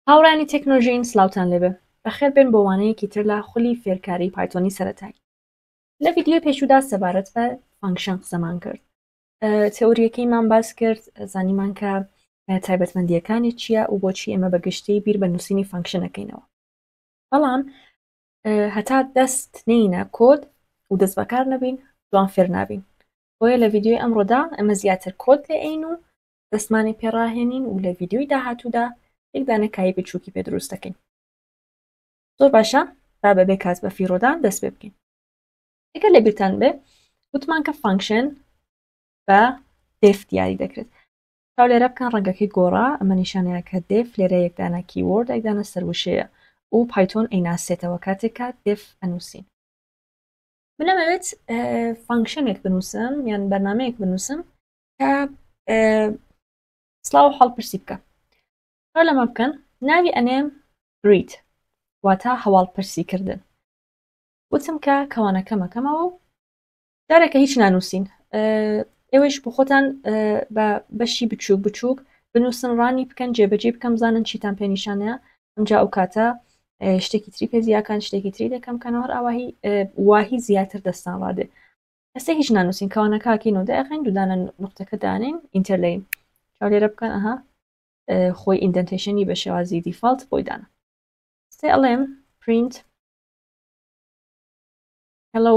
هاوڕێیانی تەکنۆژین سلاوتان لێبێ بەخێر بێن بۆ وانەیەکی تر لە خولی فێرکاری پایتۆنی سەرەتایی. لە ڤیدیۆی پێشوودا سەبارەت بە function قسەمان کرد، تئوریەکەیمان باس کرد، زانیمان کە تایبەتمەندیەکانی چییە و بۆچی ئێمە بە گشتی بیر بە نووسینی function ئەکەینەوە. بەڵام هەتا دەست نینە کۆد و دەست بەکار نەبین جوان فێر نابین. بۆیە لە ڤیدیۆی ئەمڕۆدا ئێمە زیاتر کۆد لێ ئەین و دەستمانی پێ ڕاهێنین و لە ڤیدیۆی داهاتوودا یەک دانە کایی بچووکی پێ دروست دەکەین. زۆر باشە با بەبێ کات بە فیڕۆدان دەست پێ بکەین. ئەگەر لەبیرتان بێ وتمان کە function بە def دیاری دەکرێت. چاو لێرە بکەن ڕەنگەکەی گۆڕا، ئەمە نیشانەیە کە def لێرە یەک دانە keyword یەک دانە سەروشەیە و پایتۆن ئەیناسێتەوە کاتێک کە def ئەنووسین. من ئەمەوێت function ێک بنووسم یان بەرنامەیەک بنووسم کە سڵاو حاڵ پرسی بکە. چاو لەمە بکەن ناوی ئەنێم greet واتە هەواڵ پرسی کردن. وتم کە کەوانەکەم ئەکەمەوە و جارێکە هیچ نانووسین، ئێوەیش بۆ خۆتان بە بەشی بچووک بچووک بنووسن، run ی بکەن، جێبەجێ بکەم، بزانن چیتان پێ نیشانەیە. ئەمجا ئەو کاتە شتێکی تری پێ زیاکان، شتێکی تری دەکەم کەنەوە، هەر ئاواهی واهی زیاتر دەستان ڕادێ. ئێستا هیچ نانووسین، کەوانەکە ئەکەین و دایخین، دوودانە نقطەکە دانێین، enter لێین. چاو لێرە بکەن، ئەها خۆی indentation ی بە شێوازی default بۆی دانا. ئێستا ئەڵێم print hello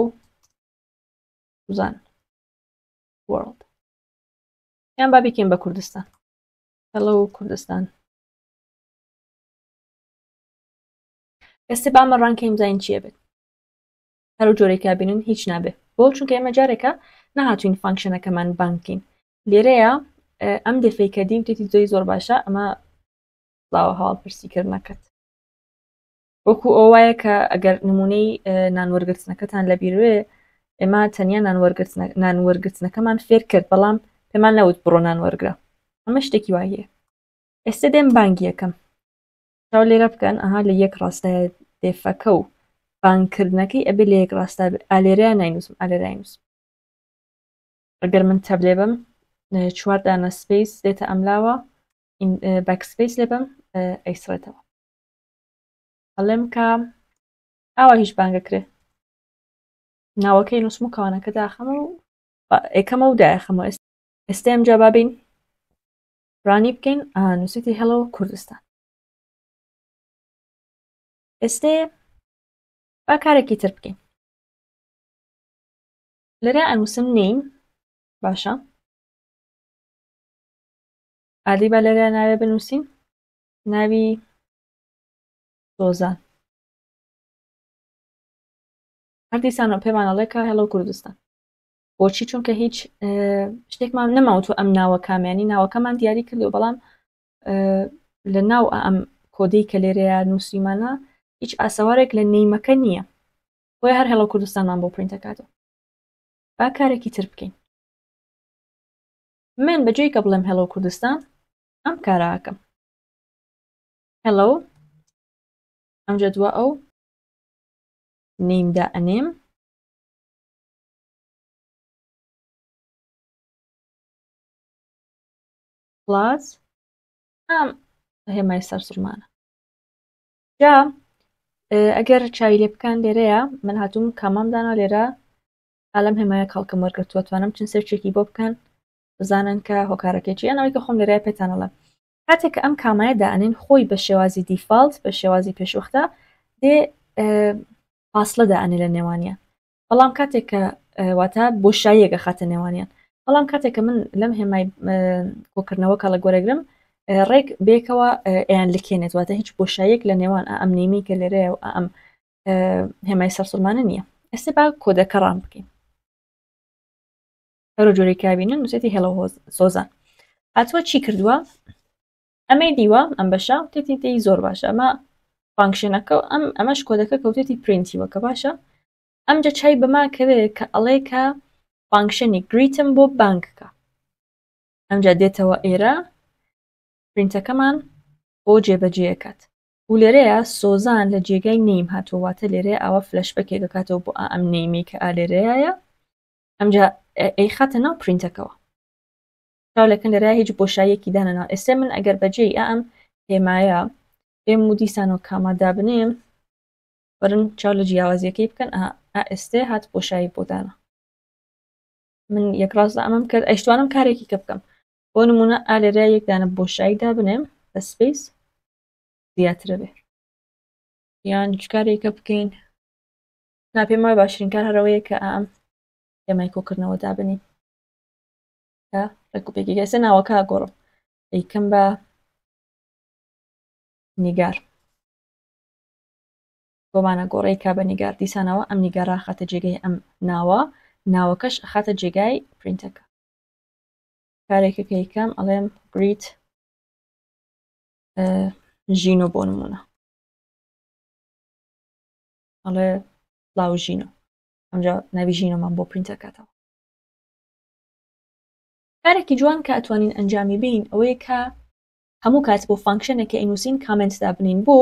سوزان world، یان با بیکەین بە کوردستان، hello کوردستان. ئێستا با ئەمە run کەین بزانین چییە بێت. هەرو جۆرێکا بینن هیچ نابێ، بۆ چونکە ئێمە جارێکە نەهاتوین function ەکەمان بانکین. لێرەیە ئەم def ەی کە دی وتێتی زۆی زۆر باشە، ئەمە لاوە هەواڵ پرسیکردنەکەت وەکو ئەو وایە کە ئەگەر نمونەی نانوەرگرتنەکەتان لەبیروێ، ئێمە تەنیا نانوەرگرتنەکەمان فێر کرد، بەڵام پێمان نەوت بڕۆ نانوەرگرە. ئەمە شتێکی وایە. ئێستا دێم بانگی یەکەم، چاو لێرە بکەن، ئەها لە یەک ڕاستایە def ەکە و بانگکردنەکەی ئەبێ لە یەک ڕاستا بێ. ئالێرەیە ناینووسم، ئالێرە نووسم. ئەگەر من tab لێ بم چوار دانە space دێتە ئەملاوە، backspace لێ بم ئەیسڕێتەوە. ئەڵێم کە ئاوا هیچ بانگەکرێ، ناوەکەی نووسم و کەوانەکە داخەمە و ئێکەمە و دایخەمەوە. ئێستا ئەم جا بابین run ی بکەین، نووسیتی hello کوردستان. ئێستێ با کارێکی تر بکەین. لێرە ئەنووسم name، باشە ئادی با لێرە ناوێ بنووسین، ناوی سۆزان. هەر دیسانەوە پێمان ئەڵێ کە hello کوردستان. بۆچی؟ چونکە هیچ شتێکمان نەماوتوە ئەم ناوە کامیانی، ناوەکەمان دیاری کردو، بەڵام لە ناو ئەم کۆدەی کە لێرەیە نووسیمانە هیچ ئاسەوارێک لە name ەکە نییە، بۆیە هەر hello کوردستانمان بۆ پرینتەکاتەوە. با کارێکی تر بکەین. من بەجێی کە بڵێم hello کوردستان ئەم کارە ئەکەم، hello ئەمجا دوا ئەو name دا ئەنێم، plus ئەم هێمای سەرسوڕمانە. جا ئەگەر چاوی لێ بکەن لێرەیە من هاتووم comma م دانا، لێرە ئالەم هێمایە کەڵکم وەرگرتووە، توانم چەند search ێکی بۆ بکەن بزانن کە هۆکارەکەی چییە. ئەوەی کە خۆم لێرە پێتان ئەڵێم، کاتێک کە ئەم comma یە دائەنێن خۆی بە شێوازی default بە شێوازی پێشوەختە دێ فاصلە دائەنێ لە نێوانیان، بەڵام کاتێک کە واتە بۆشاییەکە خاتە نێوانیان، بەڵام کاتێک کە من لەم هێمای کۆکردنەوە کەڵک وەرەگرم ڕێک بێکەوە ئەیان لکێنێت، واتە هیچ بۆشاییەک لە نێوان ئەم name ی کە لێرەیە و ئەم هێمای سەرسوڕمانە نییە. ئێستا با کۆدەکە run بکەین. هەرو جۆرەی کابینن نووسێتی hello سۆزان. هاتووە چی کردووە؟ ئەمەی دیوە ئەم بەشە تێتی تێی زۆر باشە، ئەمە function ەکە و ئەمەش کۆدەکە کەوتێتی پرینتیوە کە باشە. ئەمجا چای بەما کەوێ کە ئەڵێ کە function ی greet م بۆ بانککە. ئەمجا دێتەوە ئێرە پرینتەکەمان بۆ جێبەجێکات و لێرەیە سۆزان لە جێگای name هاتووە، واتە لێرەیە ئاوا flashback ێک دەکاتەوە بۆ ئەم name ی کە ئا لێرەیە، ئەمجا ئەیخاتە ناو پرینتەکەوە. چاو لەکەن لێرە هیچ بۆشاییەکی دانەنا. ئێستا من ئەگەر بەجێی ئەم هێمایە بێم و دیسانەوە کاما دابنێم، وەرن چاو لە جیاوازیەکەی بکەن. ئا ئێستێ هات بۆشایی بۆ دانا. من یەک ڕاست ئەمەم کرد، ئەیشتوانم کارێکی کە بکەم. بۆ نمونە ئا لێرە یەک دانە بۆشایی دابنێم بە space زیاترە بێ، یان چ کارێکە بکەین؟ نا، پێم وایە باشترین کار هەرەوەیە کە ئەم هێمای کۆکردنەوە دابنین کە ڕێک و پێکی. ئێستا ناوەکە گۆڕم، ئەیکەم بە نیگار، بۆمانە گۆڕەی کا بە نیگار. دیسانەوە ئەم نیگارە خاتە جێگەی ئەم ناوە، ناوەکەش خاتە جێگای پرینتەکە. کارێکە کە یکەم ئەڵێم greet ژینۆ، بۆ نمونە ئەڵێ لاو ژینۆ، ئەمجا ناوی ژینۆمان بۆ پرینتەکاتەوە. کارێکی جوان کە ئەتوانین ئەنجامی بین ئەوەیە کە هەموو کات بۆ function ێک کە ئەینووسین comment دابنین، بۆ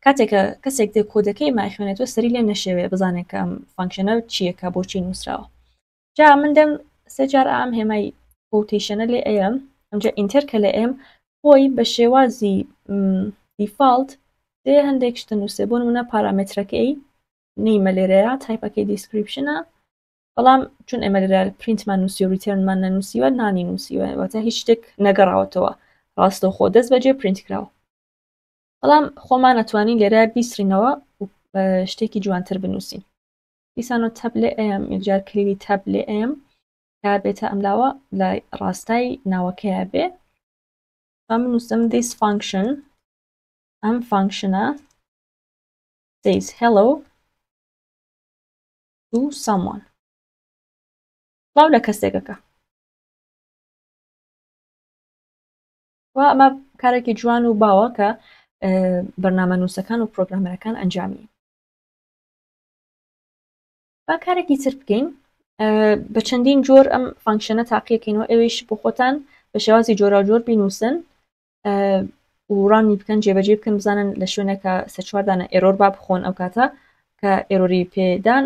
کاتێک کە کەسێک دێ کۆدەکەی ئێمە ئەخوێنێتەوە سەری لێ نەشێوێ بزانێت کە ئەم function ە چییە کە بۆچی نووسراوە. جا من دەم سێ جار ئەم هێمای quotation ە لێ ئەیەم، ئەمجا enter کە لێ ئەیەم خۆی بە شێوازی default دێ هەندێک شتە نووسێ. بۆ نمونە پارامێترەکەی name ە لێرەیە، type ەکەی description ە، بەڵام چون ئێمە لێرە پرینتمان نووسی و return مان نەنووسیوە، None ی نووسیوە، واتە هیچ شتێک نەگەڕاوەتەوە، ڕاستەوخۆ دەست بەجێ پرینت کراوە. بەڵام خۆمان ئەتوانین لێرە بیسڕینەوە و شتێکی جوانتر بنووسین. دیسانەوە tab لێ ئەیەم، یەکجار کلیلی tab لێ ئەیەم تا بێتە ئەملاوە لە ڕاستای ناوەکەیە بێ. با بنووسم this function، ئەم function ە says hello to someone، سڵاو لە کەسێکەکە. و ئەمە کارێکی جوان و باوە کە بەرنامە نووسەکان و programmer ەکان ئەنجامی. با کارێکی تر بکەین، بە چەندین جۆر ئەم function ە تاقیەکەینەوە، ئەویش بۆ خۆتان بە شێوازی جۆراوجۆر بینووسن و run ی بکەن، جێبەجێ بکەن، بزانن لە شوێنێکە سێ چوار دانە error با بخۆن، ئەو کاتە کە error ی پێدان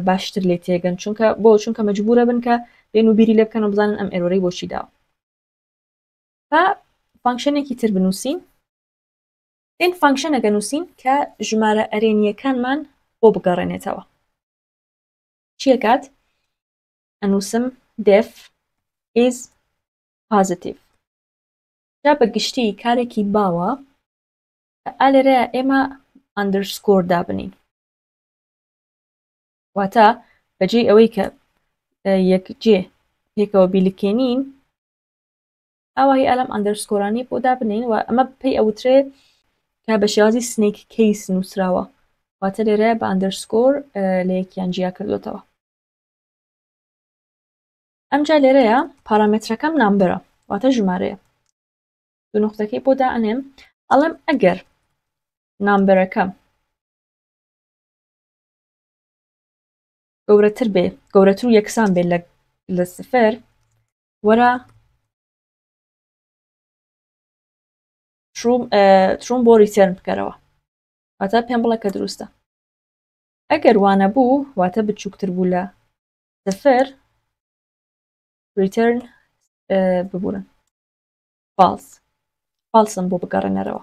باشتر لێ تێگەن، چونکە بۆ چونکە مەجبورە بن کە بێن و بیری لێ بکەن و بزانن ئەم error ەی بۆچی داوە. با function ێکی تر بنووسین. دێن function ەکە نووسین کە ژمارە ئەرێنییەکانمان بۆ بگەڕێنێتەوە. چیەکات؟ ئەنووسم def is positive. جا بە گشتی کارێکی باوە کە ئا لێرەیە ئێمە underscore دابنین، واتە بەجێی ئەوەی کە یەکجێ پێکەوە بیلکێنین ئاواهی ئەلەم underscore انی بۆ دابنین، و ئەمە پێی ئەوترێ کە بە شێوازی snake case نووسراوە، واتە لێرە بە underscore لە یەکیان جیا کردوێتەوە. ئەمجا لێرەیە پارامێترەکەم number ە، واتە ژمارەیە، دوو نقطەکەی بۆ دائەنێم، ئەڵێم ئەگەر number ەکەم گەورەتر بێ، گەورەتر و یەکسان بێ لە سفر، وەرە true م بۆ return بکەرەوە، واتە پێم بڵێ کە دروستە. ئەگەر وانە بوو، واتە بچووکتر بوو لە سفر، return ببورن false، false م بۆ بگەڕێنەرەوە.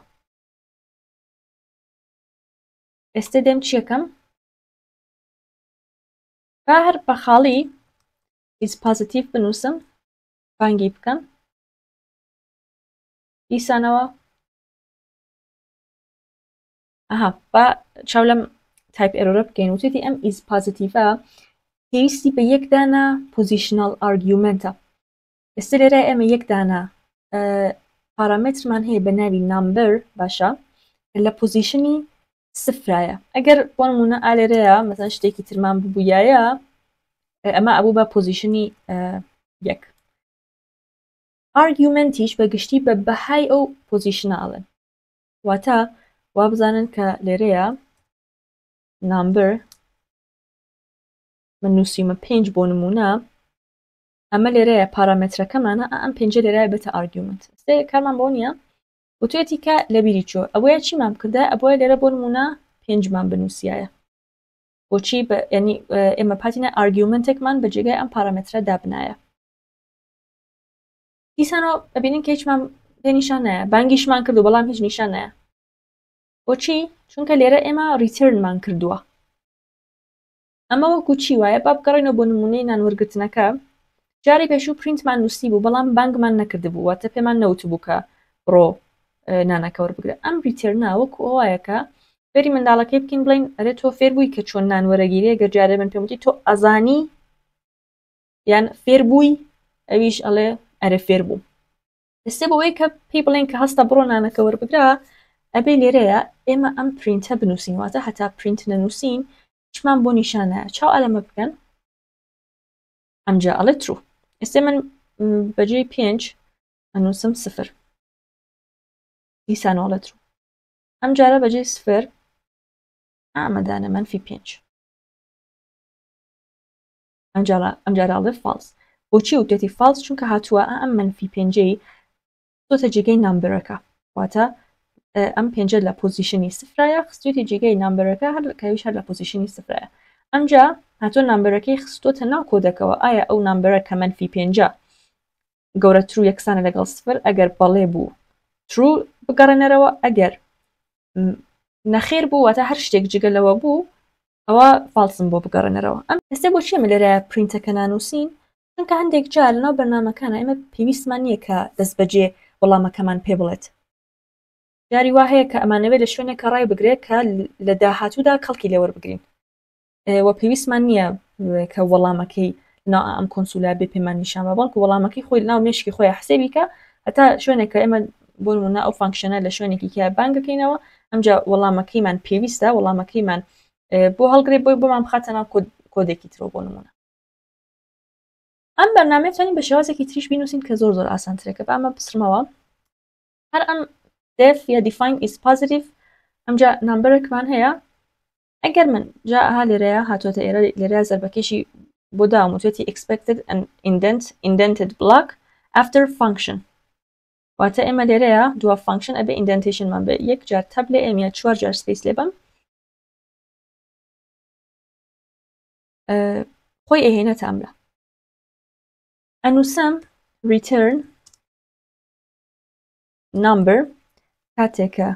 ئێستا دێم چیەکەم؟ با هەر بە خاڵی is positive بنووسم، بانگی بکەم دیسانەوە. ئەها با چاو لەم type error ە بکەین. وتێتی ئەم is positive ە پێویستی بە یەک دانە positional argument ە. ئێستا لێرە ئێمە یەک دانە پارامێترمان هەیە بە ناوی number، باشە لە position ی سفرایە. ئەگەر بۆ نمونە ئالێرەیە مەسەن شتێکی ترمان ببوویایە ئەمە ئەبوو بە position ی یەک. argument یش بە گشتی بە بەهای ئەو position ە ئەڵێن، واتە وا بزانن کە لێرەیە number من نووسیمە پێنج بۆ نمونە، ئەمە لێرەیە پارامێترەکەمانە، ئەم پێنجە لێرە بێتە argument. سێ کارمان بۆ نییە. وتوێتی کە لەبیری چۆ ئەوەیە چیمان بکردە، ئەبووە لێرە بۆ نمونە پێنجمان بنووسایە. بۆچی؟ ینی ئێمە پاتینە argument ێکمان بە جێگای ئەم پارامێترە دابنایە. دیسانەوە ئەبینین کە هیچمان پێ نیشان نایە، بانگیشمان کردو بەڵام هیچ نیشان نایە. بۆچی؟ چونکە لێرە ئێمە return مان کردووە. ئەمە وەکو چی وایە؟ با بگەڕێینەوە بۆ نموونەی نان وەرگرتنەکە. جاری پێشوو پرینتمان نووسیبوو بەڵام بانگمان نەکردبوو، واتە پێمان نەوتبوو کە بڕۆ نانەکە وەربگرە. ئەم return ە وەکو ئەوە کە فێری منداڵەکەی بکەین بڵێین ئەرێ تۆ فێر بووی کە چۆن نان وەرەگیرێ، گەر جارێ من پێم وتی تۆ ئەزانی یان فێر بووی، ئەویش ئەڵێ ئەرێ فێر بووم. ئێستا بۆ ئەوەی کە پێی بڵێن کە هەستە بڕۆ نانەکە وەربگرە، ئەبێ لێرەیە ئێمە ئەم پرینتە بنووسین، واتە هەتا پرینت نەنووسین هیچمان بۆ نیشان نایە. چاو ئەلەمە بکەن، ئەمجا ئەڵێ true. ئێستا من بەجێی پێنج ئەنووسم سفر، دیسان ئەڵێ true. ئەم جارە بەجێی سفر ئامەدانە مەنفی پێنج، ئەم جارە ئەڵێ false. بۆچی وتێتی false؟ چونکە هاتووە ئەم مەنفی پێنجەی خستۆتە جێگەی number ەکە، واتە ئەم پێنجە لە position ی سفرایە خستوێتی جێگەی number ەکە، هەر کەویش هەر لە position ی سفرایە. ئەمجا هاتۆ number ەکەی خستۆتە ناو کۆدەکەوە. ئایا ئەو number ە کە مەنفی پێنجە گەورەتر و یەکسانە لەگەڵ سفر؟ ئەگەر بەڵێ بوو true بگەڕێنەرەوە، ئەگەر نەخێر بوو واتە هەر شتێک جگە لەوە بوو ئەوە false م بۆ بگەڕێنەرەوە. ئەم ئێستا بۆچی ئێمە لێرە پرینتەکە نانووسین؟ چونکە هەندێک جار لەناو بەرنامەکانە ئێمە پێویستمان نییە کە دەستبەجێ وەڵامەکەمان پێ بڵێت. جاری وا هەیە کە ئەمانەوێت لە شوێنێکە ڕای بگرێت کە لە داهاتوودا کەڵکی لێ وەربگرین و پێویستمان نییە کە وەڵامەکەی ناو ئەم console ە بێ پێمان نیشان بە، بەڵکو وەڵامەکەی خۆی لەناو مێشکی خۆی حسێبی کە هەتا شوێنێک کە ئێمە بۆ نمونە ئەو function ە لە شوێنێکی کە بانگەکەینەوە، ئەمجا وەڵامەکەیمان پێویستە وەڵامەکەیمان بۆ هەڵگرێ بۆی بۆمان بخاتە ناو کۆدێکی ترەوە. بۆ نمونە ئەم بەرنامەیە توانین بە شێوازێکی تریش بینوسین کە زۆر زۆر ئاسانترە، کە با ئەمە بسڕمەوە. هەر ئەم def یا define is positive، ئەمجا number ێکمان هەیە. ئەگەر من جا ئەها لێرەیە هاتووەتە ئێرە، لێرەیە زەربەکێشی بۆ داوم وتوێتی expected an indent indented block after function، واتە ئێمە لێرەیە دوا function ئەبێ indentation مان بێ یەک جار tab لێ ئێم یا چوار جار space لێ بەم، خۆی ئەهێنێتە ئەملا. ئەنووسم return number کاتێکە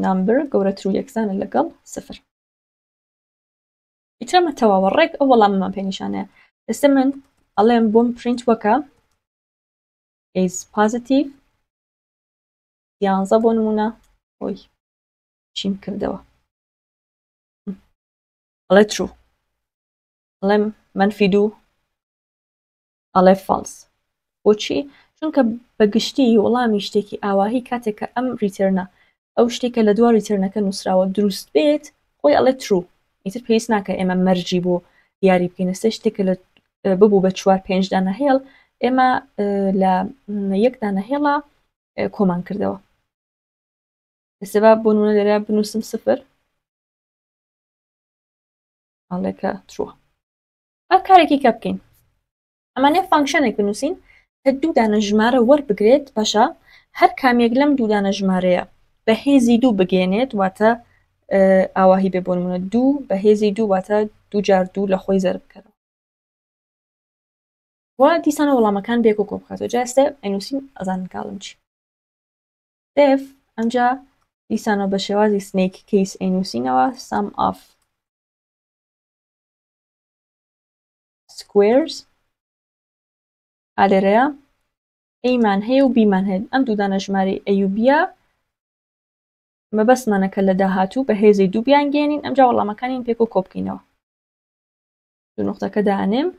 number گەورەتر و یەکسانە لەگەڵ سفر. ئیترەمە تەواوە، ڕێک ئەو وەڵاممان پێ نیشانەیە. ئێستا من ئەڵێم بۆم پرینت وەکە is positive 11 بۆ نمونە. ئۆی چیم کردەوە؟ ئەڵێ true. ئەڵێم مەنفی دوو، ئەڵێ false. بۆچی؟ چونکە بە گشتی وەڵامی شتێکی ئاواهی کاتێک کە ئەم return ە ئەو شتێکە لە دوا return ەکە نووسراوە دروست بێت خۆی ئەڵێ true، ئیتر پێویست ناکە ئێمە مەرجی بۆ دیاری بکەین. ئێستا شتێکە لە ببوو بە چوار پێنج دانە هێڵ، ئێمە لە یەک دانە هێڵە کۆمان کردەوە. ئێستا با بۆ نمونە لێرە بنووسم سفر، ئەڵێ کە true ە. با کارێکی کە بکەین، ئەمانە function ێک بنووسین کە دوو دانە ژمارە وەربگرێت، باشە هەر کامێک لەم دوو دانە ژمارەیە بە هێزی دوو بگەێنێت، واتە ئاواهی بێ بۆ نمونە دوو بە هێزی دوو، واتە دوو جار دوو لە خۆی زەرب بکەرەوە و دیسانە وەڵامەکان بێکۆ کۆ بکاتەوە. جا ئێستا ئەنووسین ئەزانن کاڵم چی def. ئەمجا دیسانەوە بە شێوازی snake case ئەینووسینەوە sum of squares. ئالێرەیە A مان هەیە و B مان هەیە، ئەم دوودانە ژمارەی A و B ە مەبەستمانە کە لە داهاتوو بە هێزی دوو بیانگەێنین، ئەمجا وەڵامەکانیان پێکەوە کۆ بکەینەوە. دوو نقطەکە دانێم،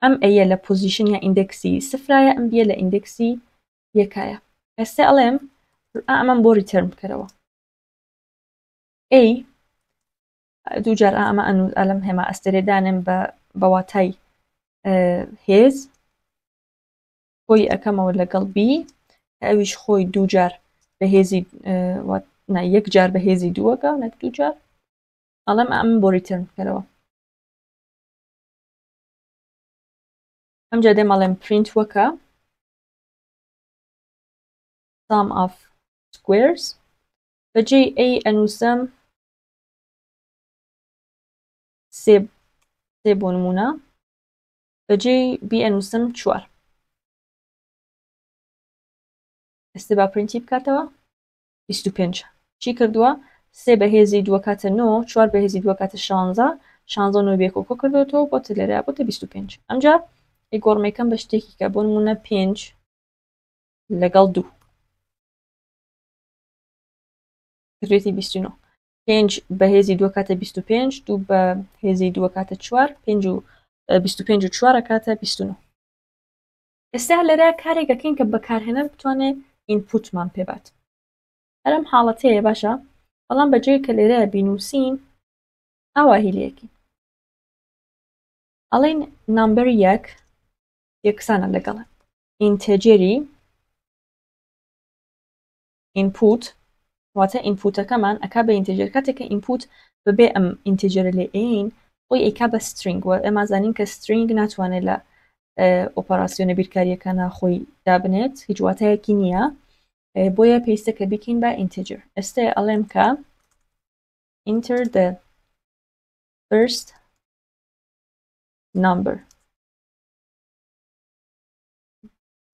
ئەم A یە لە position یا index ی سفرایە، ئەم B یە لە index ی یەکایە. ئێستا ئەڵێم ئەمەم بۆ return بکەرەوە A دوو جار ئەمە ئەنو ئەلم هێما ئەستێرێ دانێم بە واتای هێز خۆی ئەەکەمەوە لەگەڵ B ئەویش خۆی دوو جار بە هێزی یەک جار بە هێزی دووەکە نەک دوو جار. ئەڵێم ئەم بۆ return بکەرەوە. ئەمجا دێم ئەڵێم پرینت وەکە sum of squares، بەجێی A ئەنووسم سێ سێ بۆ نمونە، بەجێی B ئەنووسم چوار. ئێستا با پرینتی بکاتەوە 25. چی کردووە؟ سێ بە هێزی دوو ئەکاتە نۆ، چوار بە هێزی دوو ئەکاتە شانزە، شانزە و نۆی بەیەکەوە کۆ کردۆتەوە بۆتە لێرە بۆتە 25. ئەمجا ئەیگۆڕمێکەم بە شتێکی کە بۆ نمونە پێنج لەگەڵ دوو کردوێتی 29. پێنج بە هێزی دوو ئەکاتە 25، دوو بە هێزی دوو ئەکاتە چوار، پێنج و 25 و چوار ئەکاتە 29. ئێستا لێرە کارێک ئەکەین کە بەکارهێنەر بتوانێت input مان پێبات. هەر ئەم حاڵەتەیە باشە، بەڵام بەجێی کە لێرە بینووسین ئاواهی لێکین. ئەڵێن number یەک یەکسانە لەگەڵ integer ی input، واتە input ەکەمان ئەکا بە integer. کاتێک کە input بەبێ ئەم integer ە لێ ئەین خۆی ئەیکا بە string، و ئێمە زانین کە string ناتوانێت لە ئۆپەراسیۆنە بیرکاریەکانە خۆی دابنێت، هیچ واتایەکی نییە، بۆیە پێویستە کە بیکەین بە integer. ئێستا ئەڵێم کە enter the first number،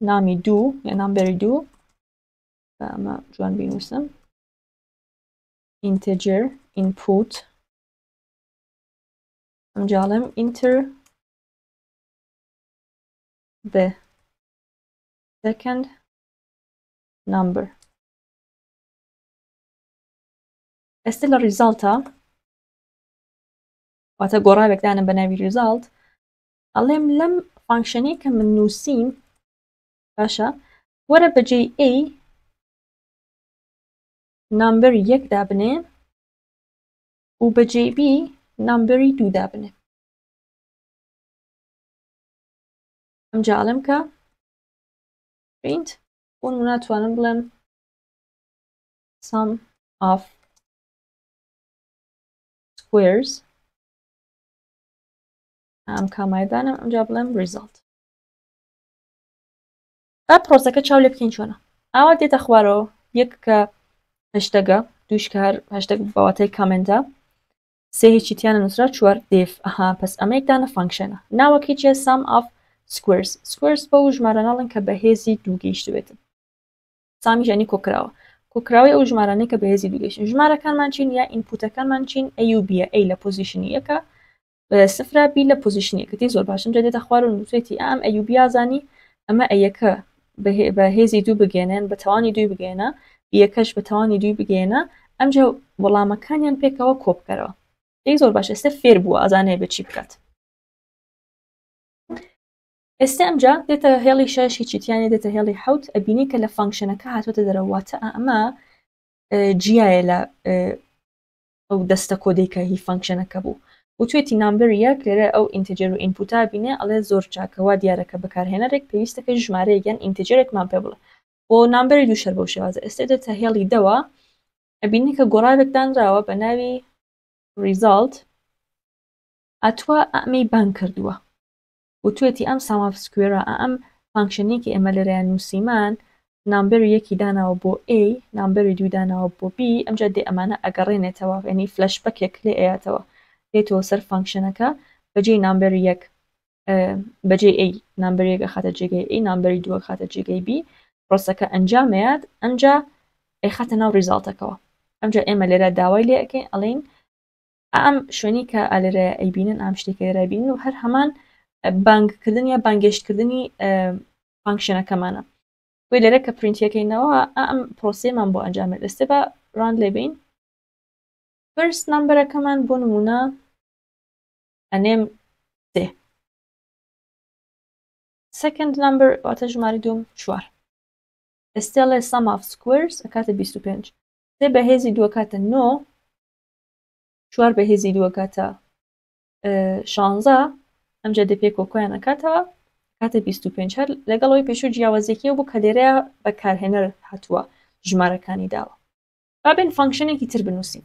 نامی دوو یا number ی دوو، ئەمە جوان بینووسم، integer input، ئەمجا ئەڵێم enter the second number. ئێستا لە result ە واتە گۆڕاوێک دانم بە ناوی result، ئەڵێم لەم function ەی کە من نووسیم باشە وەرە بەجێی A number ی یەک دابنێ و بەجێی B number ی دوو دابنێ. ئەمجا ئەڵێم کە print، بۆ نمونە توانم بڵێم sum of squares، ئەم کامای دانم، ئەمجا بڵێم result. با پرۆسەکە چاو لێ بکەین چۆنە. ئاوا دێتە خوارەوە، یەک کە hashtag ە، دووش کە هەر hashtag بە واتای comment ە، سێ هیچی تیانە نووسرا، چوار def. ئەها پس ئەمە یەک دانە function ە. ناوەکەی چییە؟ sum of squares. squares بەو ژمارە ناڵێن کە بەهێزی دوو گەیشتبێتن. sum یش یعنی کۆکراوە، کۆکراوەی ئەو ژمارانەی کە بەهێزی دوو گەیشتن. ژمارەکانمان چین یا input ەکانمان چین؟ A و B. A لە position ی یەکە سفرە، B لە position ی یەکەتی. زۆر باشم جا دێتە خوار و نووسێتی ئەم A و B زانی ئەمە A یەکە بە هێزی دوو بگەێنن، بە تەوانی دووی بگەێنە، B یەکەش بە تەوانی دووی بگەێنە، ئەمجا وەڵامەکانیان پێکەوە کۆ بکەرەوە. ئەی زۆر باش، ئێستا فێر بووە ئازانەیە بە چی بکات. ئێستا ئەمجا دێتە هێڵی شەش، هیچی تیانە، دێتە هێڵی حەوت، ئەبینی کە لە function ەکە هاتووەتە دەرەوە، واتە ئەمە جیایە لە ئەو دەستە کۆدەی کە هی function ەکە بوو. وتوێتی number یەک لێرە ئەو integer و input ا بینێ، ئەڵێ زۆر چاکە، وا دیارە کە بەکارهێنەرێک پێویستە کە ژمارەیەک یان integer ێکمان پێ بڵێ. بۆ number ی دوو شەر بەو شێوازە. ئێستا دێتە هێڵی دەوە، ئەبینی کە گۆڕاوێک دانراوە بە ناوی result، ئەتوە ئەمەی بانگ کردووە. وتوێتی ئەم sum of square ە، ئەم function ێکی ئێمە لێرەیان نووسیمان، number ی یەکی داناوە بۆ A، number ی دووی داناوە بۆ B، ئەمجا دێ ئەمانە ئەگەڕێنێتەوە، یعنی flashback ێک لێ ئەیاتەوە، دێتەوە سەر function ەکە، بەجێی number ی یەک، بەجێی A number یەک ئەخاتە جێگەی A، number ی دوو ئەخاتە جێگەی B، پرۆسەکە ئەنجامەیات، ئەمجا ئەیخاتە ناو result ەکەوە. ئەمجا ئێمە لێرە داوای لێ ئەکەین، ئەڵێین ئەم شوێنی کە ئالێرە ئەیبینن، ئەم شتێک کە لێرە بینن و هەر هەمان بانگکردن یا بانگێشتکردنی function ەکەمانە. بۆی لێرە کە پرینتیەکەینەوە ئەم پرۆسەیەمان بۆ ئەنجامێت. ئێستا بە run لێبین. first number ەکەمان بۆ نمونە ئەنێم سێ، second number واتە ژمارەی دووەم چوار. ئێستا لێ sum of squares ئەکاتە 25، سێ بەهێزی دوو ئەکاتە نۆ، چوار بەهێزی دوو ئەکاتە شانزە، ئەمجا دێ پێکەوە کۆیان ئەکاتەوە کاتە 25. هەر لەگەڵ ئەوەی پێشوو جیاوازیەکی بوو کە لێرەیە بەکارهێنەر هاتووە ژمارەکانی داوە. با بێن function ێکی تر بنووسین.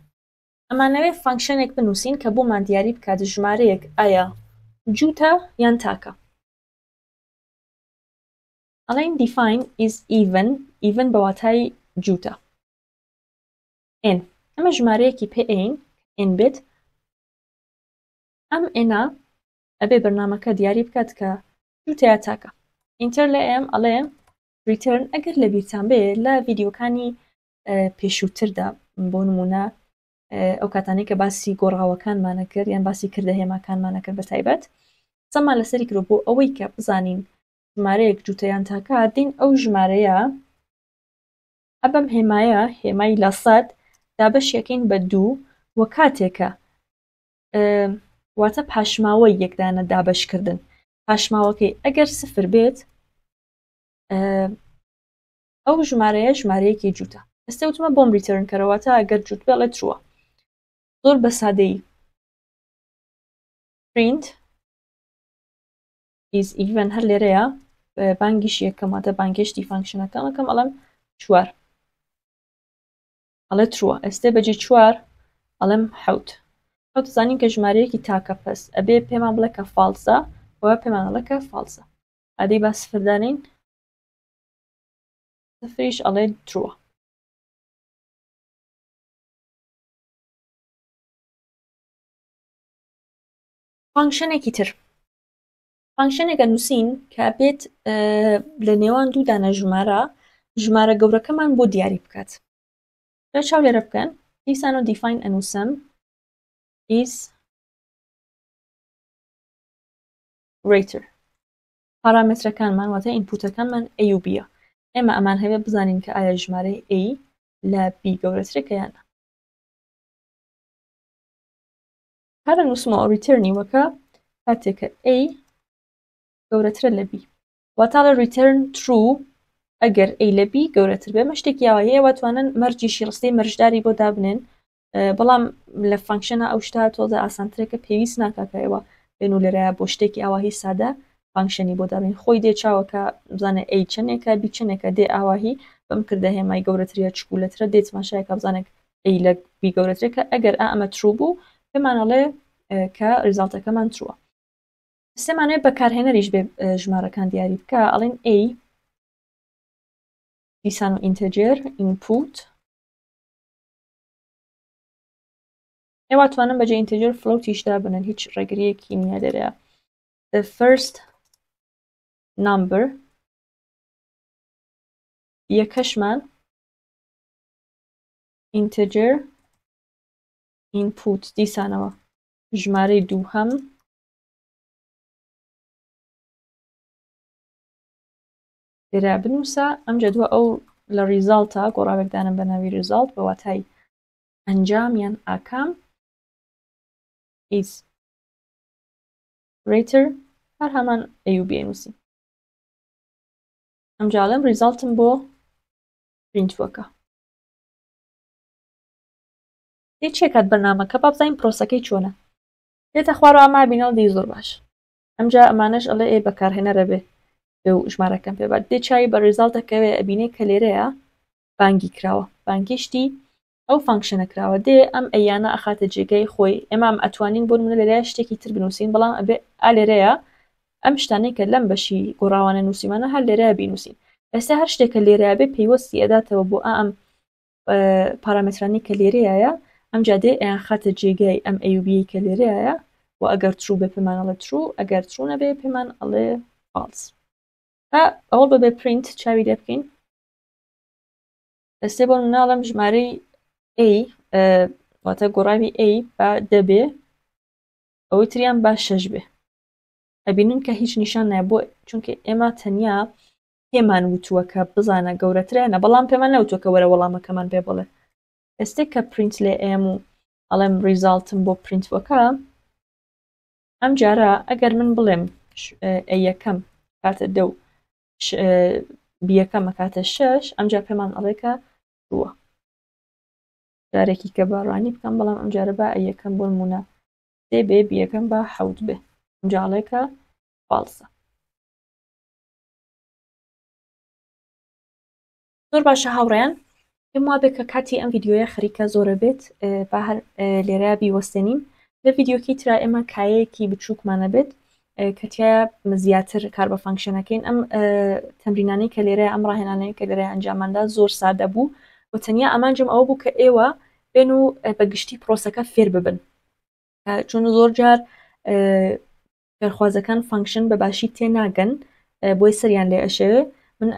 ئەمانەوێ function ێک بنووسین کە بۆمان دیاری بکات ژمارەیەک ئایا جووتە یان تاکە. ئەڵێن define is even، even بە واتای جووتە. n ئەمە ژمارەیەکی پێ ئەین n بێت، ئەم n ئەبێ بەرنامەکە دیاری بکات کە جووتە یا تاکە. enter لە ئێم ئەڵێ return. ئەگەر لە بیرتان بێ لە ڤیدیۆکانی پێشووتردا بۆ نمونە ئەو کاتانەی کە باسی گۆڕاوەکانمانە کرد یان باسی کردە هێماکانمانە کرد بە تایبەت قسەمان لەسەری کرد بۆ ئەوەی کە بزانین ژمارەیەک جووتە یان تاکە دین ئەو ژمارەیە ئەبەم هێمایە هێمای لە سەد دابەشیەکەین بە دوو و کاتێکە واتە پاشماوەی یەکدانە دابەشکردن پاشماوەکەی ئەگەر سفر بێت ئەو ژمارەیە ژمارەیەکی جووتە. ئێستا وتمە بۆم return کەرە واتە ئەگەر جووت بێ ئەڵێ true ە. زۆر بە سادەیی print is even هەر لێرەیە بانگیش یەکەم واتە بانگێشتی function ەکەم ئەکەم ئەڵێم چوار ئەڵێ true ە. ئێستا بەجێ چوار ئەڵێم حەوت. حەوت زانین کە ژمارەیەکی تاکە پەس ئەبێ پێمان بڵێ کە false ە و پێمان ئەڵێ کە false ە. ئادەی با سفر دانێین. سفریش ئەڵێ true ە. function ێکی تر function ێکە نووسین کە بێت لە نێوان دوو دانە ژمارە ژمارە گەورەکەمان بۆ دیاری بکات. لە چاو لێرە بکەن دیسان و define ئەنووسم is greater پارامەترەکانمان واتە input ەکانمان A و B یە. ئێمە ئەمانهەوێ بزانین کە ئایا ژمارەی A لە B گەورەترێکە یان نا. هەر ئەنووسمەوە return ی وەکە کاتێک کە A گەورەترە لە B. واتە ئەڵێ return true ئەگەر A لە B گەورەتر بێ. ئەمە شتێکی ئاوا هەیە واتوانن مەرجیشی ڕستەی مەرجداری بۆ دابنێن، بەڵام لە function ە ئەو شتە تۆزە ئاسانترێکە پێویست ناکا کە ئێوە بێن و لێرە بۆ شتێکی ئاواهی سادە function ی بۆ دابنێن. خۆی دێ چاوەکە بزانێ A چەندێکە B چەندێکە، دێ ئاواهی بەم کردە هێمای گەورەتر یا چکولەترە دێ تماشایەکە بزانێت A لە B گەورەترێکە. ئەگەر ئا ئەمە true بوو پێمان ئەڵێ کە result ەکەمان true ە. سێمانەیە بەکارهێنەریش بێ ژمارەکان دیاری بکە، ئەڵێن A دیسان و integer input ئێوە توانن بەجێ integer float یش دابنن، هیچ ڕێگریەکی نییە لێرەیە. The first number یەکەشمان integer input دیسانەوە ژمارەی دووهەم لێرە بنووسە. ئەمجا دووە ئەو لە result ە گۆڕاوێک دانم بە ناوی result بە واتای ئەنجام یان ئاکام is greater هەر هەمان A و B نووسی. ئەمجا ئەڵێم result م بۆ پرینت وەکە. دێ چێکات بەرنامەکە با بزانین پرۆسەکەی چۆنە. دێتە خوارەوە ئەما بینەڵ دی زۆر باش. ئەمجا ئەمانەش ئەڵێ ئێ بەکارهێنەرە بێ بێ و ژمارەکەم پێ بات. دێ چاوی بە result دەکەوێ ئەبینێ کە لێرەیە بانگی کراوە، بانگیشتی ئەو function ە کراوە. دێ ئەم ئەیانە ئەخاتە جێگەی خۆی. ئێمە ئەم ئەتوانین بۆ نمونە لێرەیە شتێکی تر بنووسین، بەڵام ئەبێ ئا لێرەیە ئەم شتانەی کە لەم بەشی گۆڕاوانە نووسیمانە هەر لێرەیە بینووسین. ئێستا هەر شتێک کە لێرەیە بێ پەیوەستی ئەداتەوە بۆ ئا ئەم پارامەترانەی کە لێرەیە، ئەمجا دێ ئەیان خاتە جێگای ئەم A و B کە لێرەیە و ئەگەر true بێ پێمان ئەڵێ true، ئەگەر true نەبێ پێمان ئەڵێ false. با ئەوە بەبێ پرینت چاوی لێ بکەین. ئێستا بۆ ناڵم ژمارەی A واتە گۆڕاوی A با دەبێ ئەوەی تریان با شەش بێ. ئەبینن کە هیچ نیشان نایە بۆ، چونکە ئێمە تەنیا پێمان وتووە کە بزانە گەورەترە نە، بەڵام پێمان نەوتووە کە وەرە وەڵامەکەمان پێ بڵێ. ئێستا کە پرینت لێ ئێم و ئەڵێم result م بۆ پرینت وەکە، ئەم جارە ئەگەر من بڵێم یەکەم کاتە دە و بیەکەم ئەکاتە شەش، ئەمجا پێمان ئەڵێ کە دووە. جارێکی کە باڕانی بکەم، بەڵام ئەم جارە با یەکەم بۆ نمونە سێ بێ، بیەکەم با حەوت بێ، ئەمجا ئەڵێ کە false ە. زۆر باشە هاوڕێیان، پێم وابێ کە کاتی ئەم ڤیدیۆیە خەریکە زۆرە بێت، با هەر لێرە بیوەستێنین. لە ڤیدیۆکەی ترا ئێمە کایەیەکی بچووکمانە بێت کە تیایا زیاتر کار بە function ەکەین. ئەم تەمرینانەی کە لێرە، ئەم ڕاهێنانەی کە لێرە ئەنجاماندا زۆر سادە بوو و تەنیا ئامانجم ئەوە بوو کە ئێوە بێن و بە گشتی پرۆسەکە فێر ببن، چون زۆر جار فێرخوازەکان function بە باشی تێناگەن بۆی سەریان لێ ئەشێوێ. من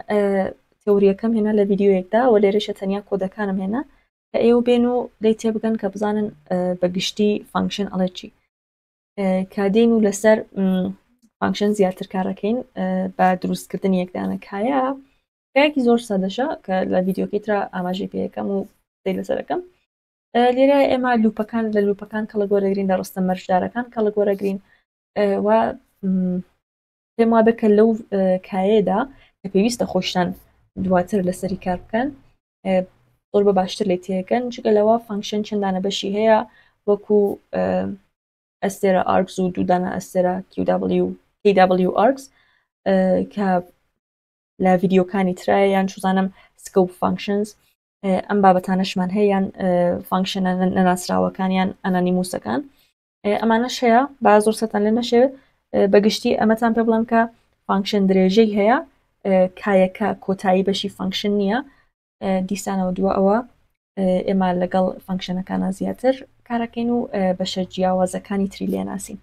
تێوریەکەم هێنا لە ڤیدیۆیەکدا و لێرەشە تەنیا کۆدەکانم هێنا. کە ئێوە بێن و لێی تێبگەن کە بزانن بە گشتی function ئەڵێ چی. کە دێین و لەسەر function زیاتر کارەکەین بە دروستکردنی یەکدانە کایە، کایەکی زۆر سادەشە کە لە ڤیدیۆکەی ترا ئاماژەی پێیەکەم و قسەی لەسەرەکەم. لێرە ئێمە لوپەکان لە لوپەکان کەڵک وەرەگرین، لە ڕستە مەرجدارەکان کەڵک وەرەگرین و پێم وابێ کە لەو کایەدا کە پێویستە خۆشتان دواتر لەسەری کار بکەن زۆر بە باشتر لێ تێگەن. جگە لەوە function چەندانە بەشی هەیە وەکو ئەستێرە args و دوودانە ئەستێرە QW KW args کە لە ڤیدیۆکانی ترایە، یان چوزانم scope functions، ئەم بابەتانەشمان هەیە، یان function ە نەناسراوەکان یان anonymous ەکان، ئەمانەش هەیە. با زۆر سەتان لێ نەشێوێت. بەگشتی ئەمەتان پێ بڵێم کە function درێژەی هەیە، کایەکە کۆتایی بەشی function نییە. دیسانەوە دووە ئەوە ئێمە لەگەڵ function ەکانە زیاتر کارەکەین و بەشە جیاوازەکانی تری لێناسین.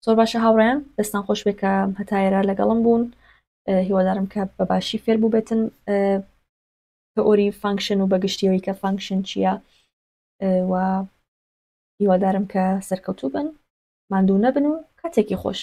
زۆر باشە هاوڕێیان، دەستان خۆش بێ کە هەتا ئێرە لەگەڵم بوون. هیوادارم کە بە باشی فێر بوو بێتن تئۆری function و بەگشتیەوەی کە function چییە و هیوادارم کە سەرکەوتوو بن، ماندوو نەبن و کاتێکی خۆش.